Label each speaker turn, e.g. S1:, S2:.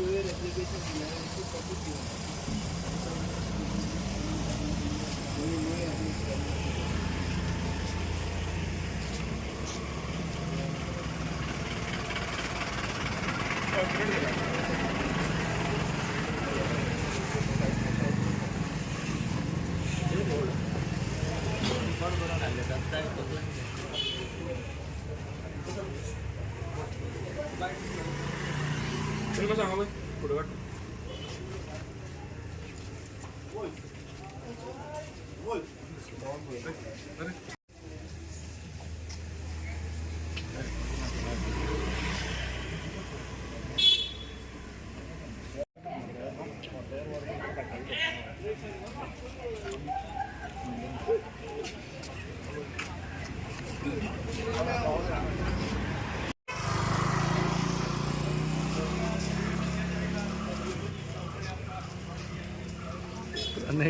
S1: वयर एप्लिकेशन दिलें परतून दिवना.
S2: तुमकां सांगा पळय फोटो काडटा. अरे.
S3: नाही.